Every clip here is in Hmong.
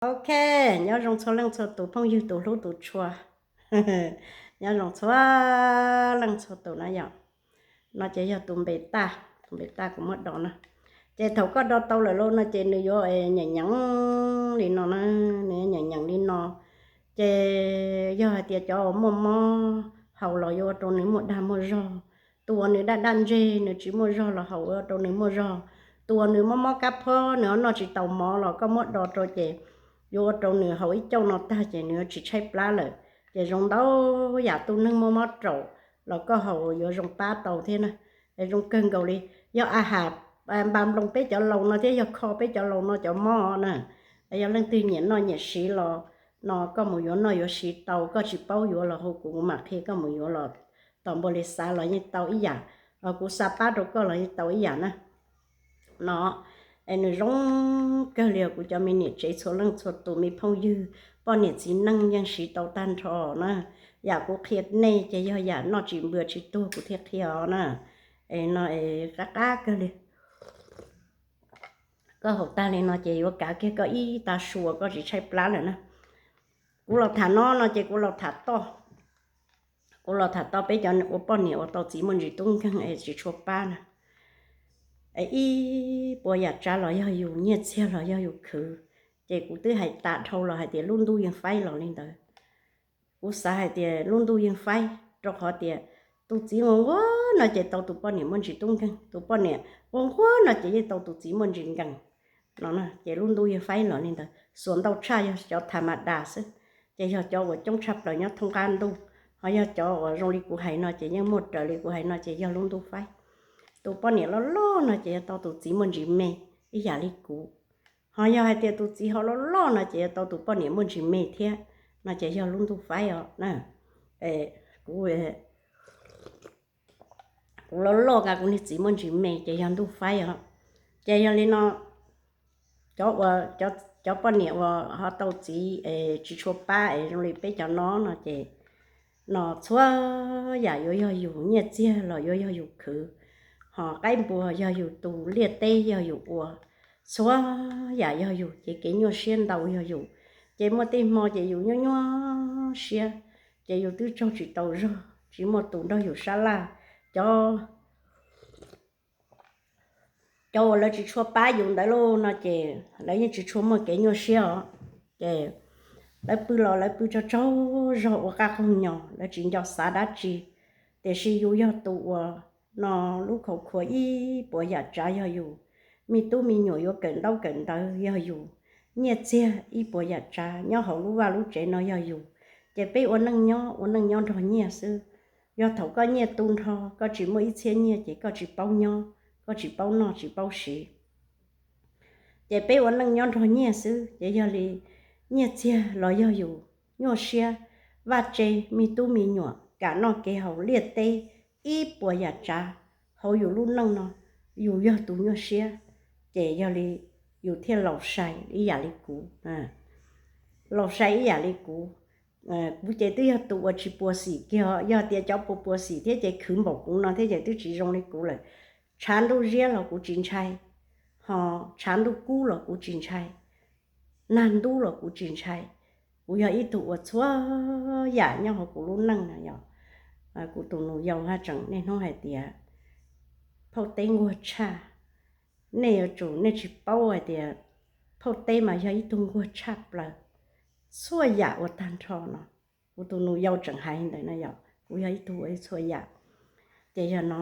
Ok, nyob zoo txhua leej txhua tus phooj ywg tus hlub tus tshua. Nyob zoo txhua leej txhua tus na yom. No ces yog tus npe taj, tus npe taj kuv muab do na. Ces thaum koj do tau lawm lauj no ces nws yuav nyeem nyeem li no na, nws yuav nyeem nyeem li no. Ces yog hais tias cov uas muaj mob haus los yuav ua rau nws muaj dag muaj zog. Tus uas nws daj daj ntseg nws tsis muaj zog los haus ua rau nws muaj zog. Tus uas nws mob mob kab phob nws ho noj tsis tau mov los koj muab do rau ces yuav ua rau nws haus ib caug no tag ces nws yuav tsis tshaib plab lawm. Ces zoo ntau yam tus neeg muaj mob raum los koj haus yuav zoo pab tau thiab na. Es zoo kawg nkaus li, yog a has npa nploos peb cov laus no thiab yog kho peb cov laus no cov mob na. Yog leej twg nyiam noj nyiam siv los no koj mus yuav noj yuav siv tau, koj tsis paub yuav los hu kuv, kuv mam qhia koj mus yuav los. Tom npua li xav los yeej tau ib yam, los kuv xa pab rau koj los yeej tau ib yam na. No, es nws zoo kawg li os kuv cov me niam tsev txhua leej txhua tus, me phooj ywg, poj niam txiv neej yeej siv tau tag nrho na. Yam kuv qhia nej ces yog yam noj tsis npua tsis tuag kuv thiaj qhia os na. Es no es qab qab kawg li. Koj haus tag li no ces yuav kav kiag koj ib tag su uas koj tsis tshaib plab lawm na. Kuv los tham no no ces kuv los tham toj, kuv los tham toj peb cov ua poj niam uas tau txiv muaj ntsis tub nkeeg es tsis tshua pab na. Es ib puas yam tsav los yog yus, nyiaj txiag los yog yus khwv. Ces kuv twb hais tas dhau los hais tias lub ntuj yeej faib los li ntawd. Kuv xav hais tias lub ntuj yeej faib rau qhov tias tus txiv nquag nquag no ces tau tus poj niam muaj ntsis tub nkeeg, tus poj niam nquag nquag no ces yeej tau tus txiv muaj ntsis nkeeg no. Ces lub ntuj yeej faib los li ntawd, xuas ntau tshaj yog cov tham ma das xwb, ces yog cov uas coob tshaj plaws nyob thoob qab ntuj. Ho yog cov uas zoo li kuv hais no ces yeej muaj raws li kuv hais no ces yog lub ntuj faib. Tus poj niam loj loj no ces yog tau tus txiv muaj ntsis me ib yam li kuv. Ho yog hais tias tus txiv ho loj loj no ces yog tau tus poj niam muaj ntsis me thiab, no ces yog lub ntuj faib os na. Kuv, kuv loj loj nqa kuv niag txiv muaj ntsis me ces yog ntuj faib os. Ces yog li no, cov, cov poj niam uas ho tau txiv es tsis tshua pab es zoo li peb cov no no ces no txhua yam yuav yog yus, nyiaj txiag los yuav yog yus khwv, ho qaib npua yog yus tu, liaj teb yog yus ua, txhua yam yog yus ces kev nyuaj siab ntau yog yus. Ces muaj tej hmo ces yus nyuaj nyuaj siab, ces yus twb tsaug tsis tau zog, tsis muaj tus nrog yus sab laj. Cov, cov uas lawv tsis tshua pab yus ntawd lauj no ces lawv yeej tsis tshua muaj kev nyuaj siab os. Ces lawv pw los lawv pw tsaug tsaug zog ua qab qhoos nyos, lawv tsis nco xav dab tsi. Tiam sis yus yog tus uas no lub khau khua ib puas yam tsav yog yus, me tub me nyuam yuav kawm ntaub kawm ntawv yog yus, nyiaj txiag ib puas yam tsav nyob hauv lub vaj lub tsev no yog yus. Ces peb ua neej nyob, ua neej nyob nrog nyiaj xwb. Yog thaum koj nyiaj tu nrho, koj tsis muaj ib txhiab nyiaj ces koj tsis paub nyob, koj tsis paub noj tsis paub siv. Ces peb ua neej nyob nrog nyiaj xwb, ces yog li nyiaj txiag los yog yus, nyuaj siab, vaj tse, me tub me nyuam, kam noj kev haus, liaj teb, ib puas yam tsav hauv yus lub neej no, yus yog tus nyuaj siab. Ces yog li yus thiaj laus sai ib yam li kuv, laus sai ib yam li kuv. Kuv ces twb yog tus uas tsis puas xim kiag, yog tias cov puas puas xim thiab ces khwv npaum kuv no thiab ces twb tsis zoo li kuv lawm. Tshav ntuj ziab los kuv tsis ntshai, ho tshav ntuj kub los kuv tsis ntshai, nag ntub los kuv tsis ntshai. Kuv yog ib tug uas txhua yam nyob hauv kuv lub neej no yog, kuv tus nus yau haj tseem niaj hnub hais tias phauj teb nquag tshaj. Nej yuav tsum, nej tsis paub hais tias phauj teb mas yog ib tug nquag tshaj plaws. Txhua yam ua tag nrho no, kuv tus nus yau tseem hais ntawd no yog kuv yog ib tug ua txhua yam. Ces yog no,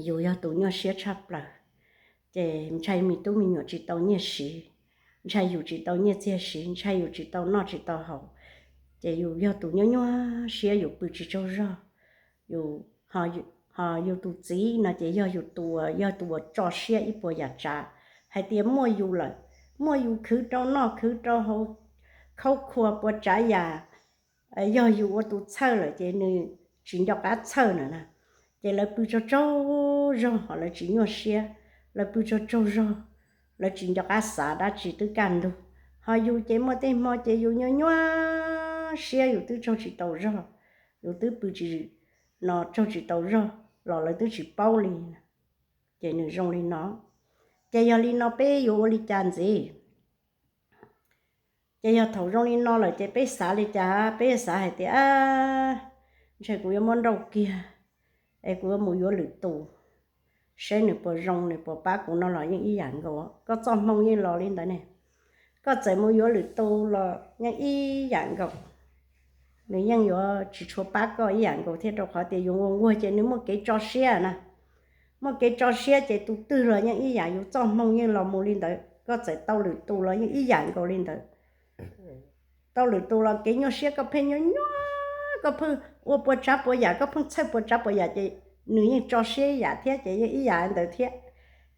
yus yog tus nyuaj siab tshaj plaws, ces ntshai me tub me nyuam tsis tau nyiaj siv, ntshai yus tsis tau nyiaj txiag siv, ntshai yus tsis tau noj tsis tau haus. Ces yus yog tus nyuaj nyuaj siab, yus pw tsis tsaug zog. Yus, ho yus tus txiv no ces yog yus tus, yog tus uas tso siab ib puas yam tsav, hais tias muaj yus lawm, muaj yus khwv rau noj khwv rau haus, khaub khuas puas tsav yam, yog yus ua tus txhawj lawm ces nws tsis nco qab txhawj na na. Ces lawv pw tsaug tsaug zog ho lawv tsis nyuaj siab, lawv pw tsaug tsaug zog, lawv tsis nco qab xav dab tsi twb kaj ntug. Ho yus ces muaj tej hmo ces yus nyuaj nyuaj siab, yus twb tsaug tsis tau zog, yus twb pw tsis, no tsaug tsis tau zog los lawv twb tsis paub li. Ces nws zoo li no. Ces yog li no peb yuav ua li cas ntxiv? Ces yog thaum zoo li no lawm ces peb xav li cas? Peb xav hais tias, ntshe kuv yuav muab nrauj kiag es kuv yuav mus yuav lwm tus, saib nws puas zoo, nws puas pab kuv no los yeej ib yam nkaus. Koj txoj hmoo yeej los li ntawd ne, koj txawm mus yuav lwm tus los yeej ib yam nkaus, nws yeej yuav tsis tshua pab koj ib yam nkaus thiab, rau qhov tias yus nquag nquag ces nws muaj kev tso siab na. Muaj kev tso siab ces tus twg los yeej ib yam, yus txoj hmoo yeej los mus li ntawd, koj txawm tau lwm tus los yeej ib yam nkaus li ntawd. Tau lwm tus los kev nyuaj siab koj pheej nyuaj nyuaj, koj pheej ua puas tsav puas yam, koj pheej txhawj puas tsav puas yam ces nws yeej tso siab ib yam thiab ces yeej ib yam ntawd thiab.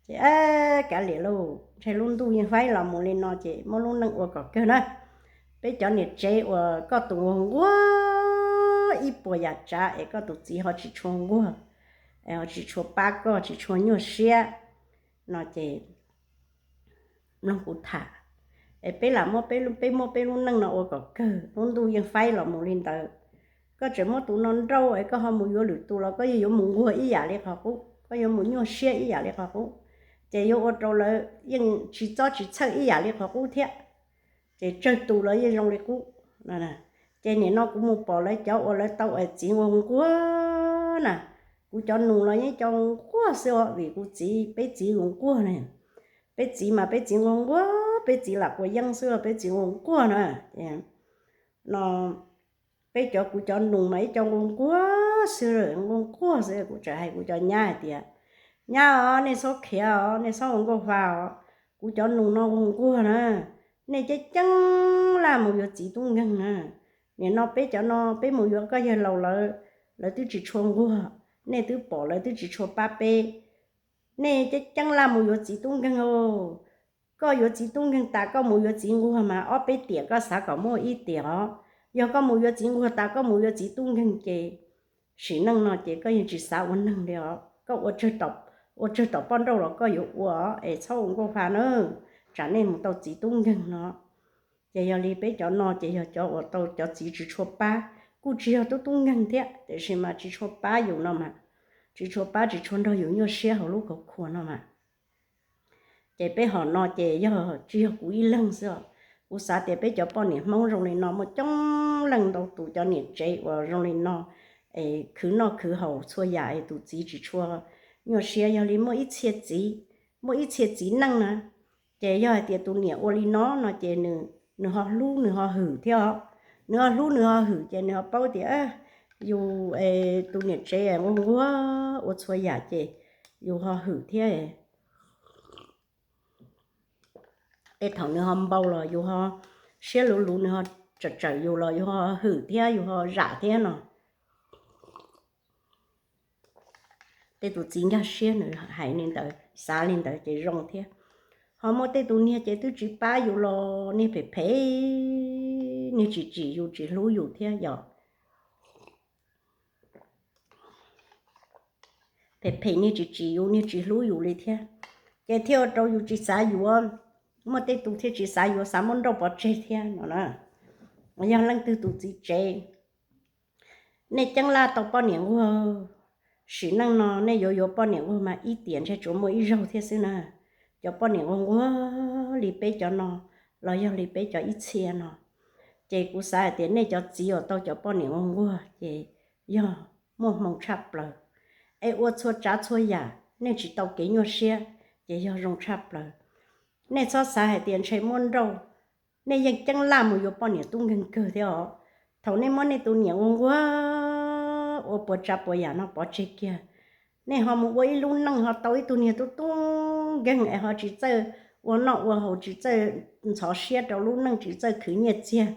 Ces kav liam lauj, ntshe lub ntuj yeej faib los mus li no ces muab lub neej ua kom kawg na. Peb cov niam tsev uas koj tus nquag nquag ib puas yam tsav es koj tus txiv ho tsis tshua nquag, es ho tsis tshua pab koj, tsis tshua nyuaj siab no ces mloog kuv tham, es peb lam muab peb, peb muab peb lub neej no ua kom kawg, lub ntuj yeej faib los mus li ntawd. Koj tseem muab tus no nrauj es koj ho mus yuav lwm tus los koj yeej yuav mus nquag ib yam li qhov qub, koj yuav mus nyuaj siab ib yam li qhov qub, ces yuav ua rau lawv yeej tsis txob tsis txhawj ib yam li qhov qub thiab. Ces tsawg tus los yeej zoo li qub. Ces nim no kuv mus pom lawv cov uas lawv tau es txiv nquag nquag na, kuv cov nus los yeej cov nquag xwb os, vim kuv txiv, peb txiv nquag nquag ne. Peb txiv mas peb txiv nquag nquag, peb txiv lam quav yeeb xwb, peb txiv nquag nquag na. No, peb cov, kuv cov nus mas ib co nquag nquag xwb, nquag nquag xwb. Kuv txawm hais kuv cov nyab hais tias, nyab os, nej txhob khiav os, nej txhob ua nkauj fa os. Kuv cov nus no nquag nquag na, nej ceeb ceeb laj mus yuav txiv tub nkeeg na. Nim no peb cov no peb mus yuav koj yawg laus lawv, lawv twb tsis tshua nquag, nej twb pom lawv twb tsis tshua pab peb. Nej ceeb ceeb laj mus yuav txiv tub nkeeg os. Koj yuav txiv tub nkeeg tas koj mus yuav txiv nquag mas ob peb tiam koj xav kom muaj ib tiam os. Yog koj mus yuav txiv nquag tas koj mus yuav txiv tub nkeeg ces sim neej no ces koj yeej tsis xav ua neeg li os. Koj ua tsawg tom poj nrauj los koj yuav ua es txhob ua nkauj fa na, tsam nej mus tau txiv tub nkeeg no. Ces yog li peb cov no ces yog cov uas tau cov txiv tsis tshua pab, kuj tsis yog tub tub nkeeg thiab, tiam sis mas tsis tshua pab yus no mas, tsis tshua pab tsis tshua nrog yus nyuaj siab hauv lub kaum khua no mas. Ces peb hom no ces yog tsis yog kuv ib leeg xwb os, kuv xav tias peb cov poj niam Hmoob zoo li no muaj coob leej ntau tus cov niam tsev uas zoo li no, es khwv noj khwv haus txhua yam es tus txiv tsis tshua nyuaj siab. Yog li muaj ib txhia txiv, muaj ib txhia txiv neej na, ces yog hais tias tus niam ua li no no ces nws ho hlub nws ho hwm thiab os. Nws ho hlub nws ho hwm ces nws ho paub tias yus tus niam tsev nquag nquag ua txhua yam ces yus ho hwm thiab. Es thaum nws ho npau los yus ho siab luv luv, nws ho tsawm tsawm yus los yus ho hwm thiab yus ho zam thiab no. Tej tus txiv nkag siab nws hais li ntawd xav li ntawd ces zoo thiab. Ho muaj tej tus niag ces twb tsis pab yus los niag phem phem, niag tsis tsim yus tsis hlub yus thiab yom. Phem phem niag tsis tsim yus niag tsis hlub yus li thiab, ces thiaj ua rau yus tsis xav yuav. Muaj tej tus thiaj tsis xav yuav, xav muab nrauj pov tseg thiab no na. Yog leej twg tus txiv tsev, nej ceeb laj tau poj niam nquag, sim neej no nej yuav yuav poj niam nquag mas ib tiam ntshe tsuas muaj ib zaug thiab xwb na. Cov poj niam nquag nquag li peb cov no, los yog li peb cov ib txhia no, ces kuv xav hais tias nej cov txiv uas tau cov poj niam nquag nquag ces yog muaj hmoo tshaj plaws, es ua txhua tsav txhua yam nej tsis tau kev nyuaj siab, ces yog zoo tshaj plaws. Nej txhob xav hais tias ntshe muab nrauj, nej yeej ceeb laj mus yuav poj niam tub nkeeg kawg thiab os. Thaum nej muab nej tus niam ua nquag ua puas tsav puas yam no pov tseg kiag, nej ho mus ua ib lub neej ho tau ib tug niag tub tub nkeeg es ho tsis txawj ua noj ua haus, tsis txawj ntxhov siab rau lub neej, tsis txawj khwv nyiaj txiag,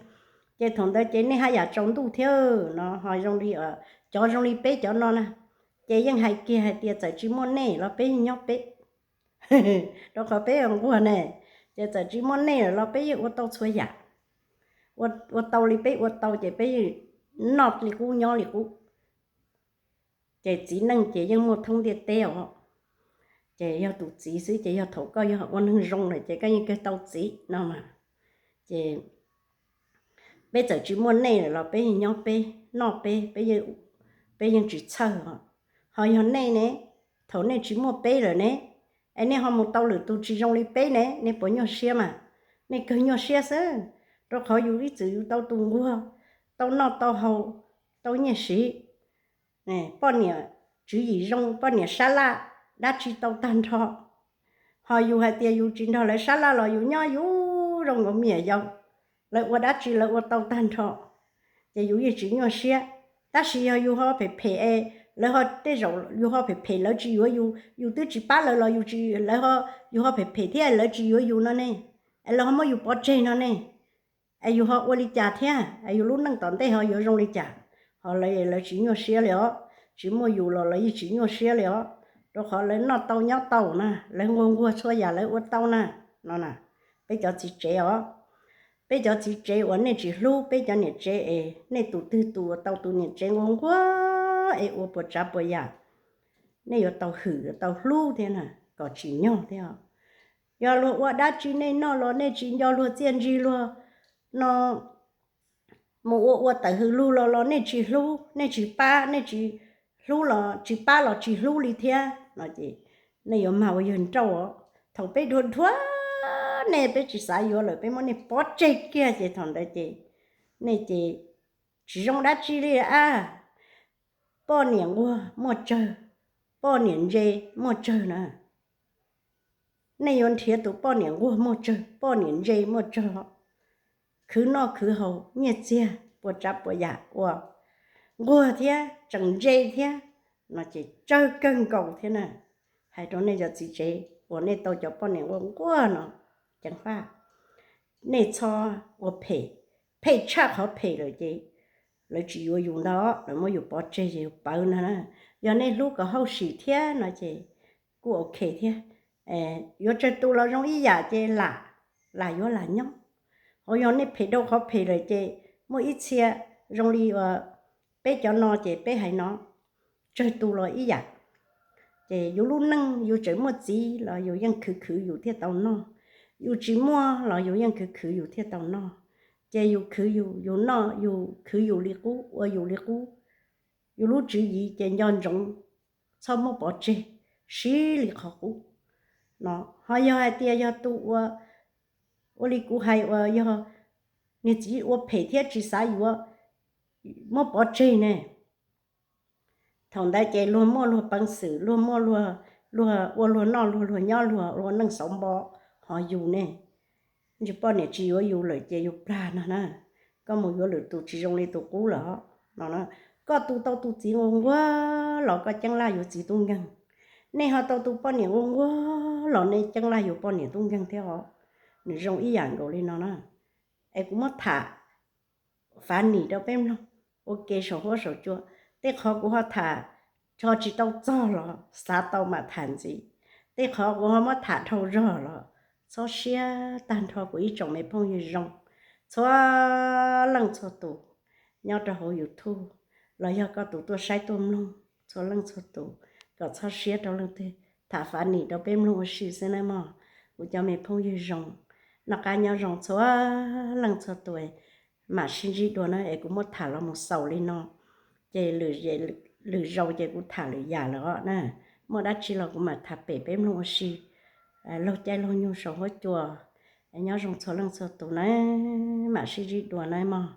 ces thaum ntawd ces nej haj yam tsaus ntuj thiab no. Ho zoo li cov zoo li peb cov no na, ces yeej hais kiag hais tias txawm tsis muaj nej los peb yeej nyob peb, rau qhov peb nquag ne, ces txawm tsis muaj nej lawm los peb yeej ua tau txhua yam, ua tau li peb ua tau ces peb yeej noj li qub nyob li qub. Ces txiv neej ces yeej muaj thoob ntiaj teb os. Ces yog tus txiv xwb ces yog thaum koj yog ua neeg zoo lawm ces koj yeej kawg tau txiv no mas. Ces peb txawm tsis muaj nej lawm los peb yeej nyob peb noj peb, peb yeej tsis txhawj os. Ho yog nej ne, thaum nej tsis muaj peb lawm ne, es nej ho mus tau lwm tus tsis zoo li peb ne, nej puas nyuaj siab mas? Nej kawg nyuaj siab xwb. Rau qhov yus ib txwm yus tau tus nquag, tau noj tau haus, tau nyiaj siv, poj niam tswv yim zoo, poj niam sab laj, dab tsi tau tag nrho. Ho yus hais tias yus tsis nrog lawv sab laj los yus nyob yus zoo nkaus me nyuam yaus, lawv ua dab tsi lawv ua tau tag nrho, ces yus yeej tsis nyuaj siab. Tab sis yog yus ho phem phem es lawv ho, tej zaum yus ho phem phem lawv tsis yuav yus, yus twb tsis pab lawv los yus tsis, lawv ho, yus ho phem phem thiab lawv tsis yuav yus no ne, es lawv ho muab yus pov tseg no ne, es yus ho ua li cas thiab? Es yus lub neej tom ntej ho yuav zoo li cas? Ho lawv, lawv tsis nyuaj siab li os, tsis muaj yus los lawv yeej tsis nyuaj siab li os, rau qhov lawv noj tau nyob tau na, lawv nquag nquag txhua yam lawv ua tau na. No na, peb cov txiv tsev os, peb cov txiv tsev uas nej tsis hlub peb cov niam tsev es nej tus twg tus uas tau tus niam tsev nquag nquag es ua puas tsav puas yam, nej yuav tau hwm yuav tau hlub thiab na, kom tsim nyog thiab os. Yog luag ua dab tsi nej noj los nej tsis nco luag txiaj ntsig luag no, mus ua ua tawm hws lug los los nej tsis hlub, nej tsis pab, nej tsis hlub los tsis pab los tsis hlub li thiab no ces nej yuav mag ua yawg nrauj os. Thaum peb dhuav dhuav nej, peb tsis xav yuav lawm, peb muab nej pov tseg kiag ces thaum ntawd ces nej ces tsis zoo dab tsi li a. Poj niam nquag muaj tsawg, poj niam ntse muaj tsawg na. Nej yuav nrhiav tus poj niam nquag muaj tsawg, poj niam ntse muaj tsawg, khwv noj khwv haus nyiaj txiag puas tsav puas yam ua nquag thiab tseem ntse thiab no ces tsawg kawg nkaus thiab na. Hais rau nej cov txiv tsev uas nej tau cov poj niam nquag nquag no, ceev faj, nej txhob ua phem, phem tshaj qhov phem lawm ces lawv tsis yuav yus ntag, lawv muab yus pov tseg ces yus pawv no na. Yog nej hlub kom hauj sim thiab no ces kuj ok thiab. Yuav tsawg tus los zoo ib yam ces lam, lam yuav lam nyob. Ho yog nej phem dhau qhov phem lawm ces muaj ib txhia zoo li peb cov no ces peb hais no, tsawg tus los ib yam. Ces yus lub neej yus tseem muaj txiv los yus yeej khwv khwv yus thiaj tau noj, yus tsis muaj los yus yeej khwv khwv yus thiaj tau noj. Ces yus khwv yus, yus noj yus, khwv yus li qub ua yus li qub. Yus lub tswv yim ces nco ntsoov, txhob muab pov tseg, siv li qhov qub no. Ho yog hais tias yog tus ua, ua li kuv hais uas yog niag txiv ua phem thiab tsis xav yuav, muab pov tseg ne, thaum ntawd ces luag muaj luag peev xwm, luag muaj luag, luag ua luag noj luag, luag nyob luag ua neej xauv npo, ho yus ne, ntsis poj niam tsis yuav yus lawm ces yus plag no na. Koj mus yuav lwm tus tsis zoo li tus qub lawm no. Koj tu tau tus txiv nquag nquag los koj ceeb laj yuav txiv tub nkeeg. Nej ho tau tus poj niam nquag nquag los nej ceeb laj yuav poj niam tub nkeeg thiab os. Nws zoo ib yam nkaus li no na. Es kuv muab tham fav nim rau peb mloog ua ke saum huab saum cua. Tej qhov kuv ho tham ho tsis tau txog los xav tau mam tham ntxiv. Tej qhov kuv ho muab tham dhau zog los txhob siab tag nrho kuv ib tsoom me phooj ywg zoo txhua leej txhua tus nyob rau hauv YouTube los yog koj tus tuaj saib tuaj mloog txhua leej txhua tus, kom txhob siab rau leej twg, tham fav nim rau peb mloog ua si xwb nawb mog. Kuv cov me phooj ywg zoo, noj qab nyob zoo txhua leej txhua tus, mam sib ntsib dua na. Es kuv muab tham los mus xaus li no, ces lwm zaus ces kuv tham lwm yam lawm os na. Muaj dab tsi los kuv mam tham pem peb mloog ua si laug caij laug nyoog saum huab cua. Nyob zoo txhua leej txhua tus na, mam sib ntsib dua na mog.